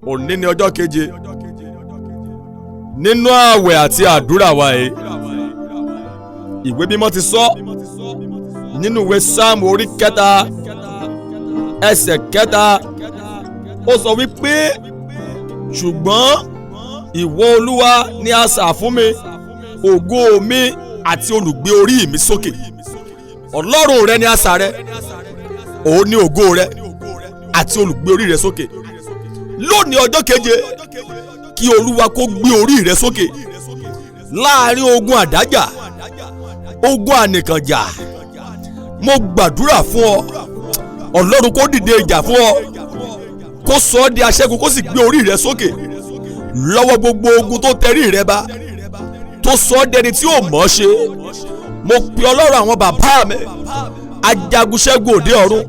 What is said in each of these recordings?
Òní ni ọjọ́ keje nínú ààwẹ̀ àti àdúrà wa yìí. Ìwé Mímọ́ ti sọ nínú ìwé Sáàmù orí 3 ẹsẹ̀ 3, ó sọ wípé ṣùgbọ́n ìwọ Olúwa ni asà fún mi, ògo mi àti olùgbé orí mi sókè. Ọlọ́run rẹ ni asà rẹ, òun ni ògo rẹ àti olùgbé orí rẹ sókè. Lónìí ọjọ́ keje, kí Olúwa kó gbé orí rẹ sókè láàrin ogun àdájà, ogun ànìkànjà. Mo gbàdúrà fún ọ, Ọlọ́run kó dìde ìjà fún ọ, kó sọ ọ́ di aṣẹ́gun, kó sì gbé orí rẹ sókè lọ́wọ́ gbogbo ogun tó tẹrí rẹ ba, tó sọ ọ́ dẹni tí ò mọ̀ ọ́ ṣe. Mo pe Ọlọ́run àwọn bàbá mi, ajagunṣẹ́gun òde ọ̀run,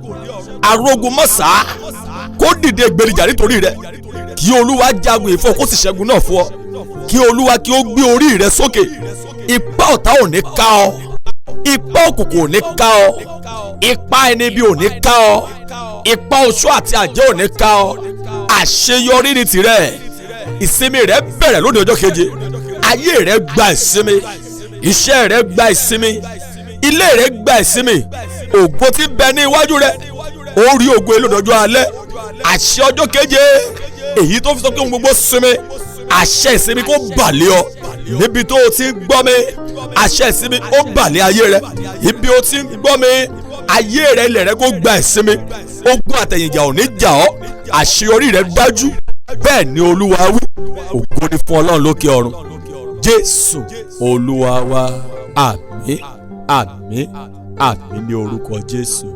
arógun mọ́sá, kó dìde gbèríjà nítorí rẹ. Kí Olúwa jagun ìfọ̀, kó sì ṣẹ́gun náà fún ọ. Kí Olúwa kí ó gbé orí rẹ sókè. Ipá ọ̀tá ò ní ká ọ, ipá òkùnkùn ò ní ká ọ, ipá ẹni bí ò ní ká ọ, ipá oṣó àti àjẹ́ ò ní ká ọ. Àṣeyọrí ni tìrẹ. Ìsinmi rẹ bẹ̀rẹ̀ lónìí ọjọ́ keje. Ayé rẹ gba ìsinmi, iṣẹ́ rẹ gba ìsinmi, ilé rẹ gba ìsinmi. Ògo tí bẹ ní iwájú rẹ, ó rí ògo elódọjọ́ alẹ́. Àṣẹ ọjọ́ keje èyí tó fi sọ pé ohun gbogbo sinmi, àṣẹ ìsinmi kó bà lé ọ níbi tó o ti ń gbọ́ mi. Àṣẹ ìsinmi ó bà lé ayé rẹ ibi o ti ń gbọ́ mi. Ayé rẹ, ilẹ̀ rẹ kó gba ìsinmi. Ogun àtẹ̀yìnjà ò ní jà ọ́. Àṣeyọrí rẹ dájú, bẹ́ẹ̀ ni Olúwa wí. Ògo ni fún Ọlọ́run lókè ọ̀run. Jésù Olúwa wa. Àmín, àmín, àmín ní orúkọ Jésù.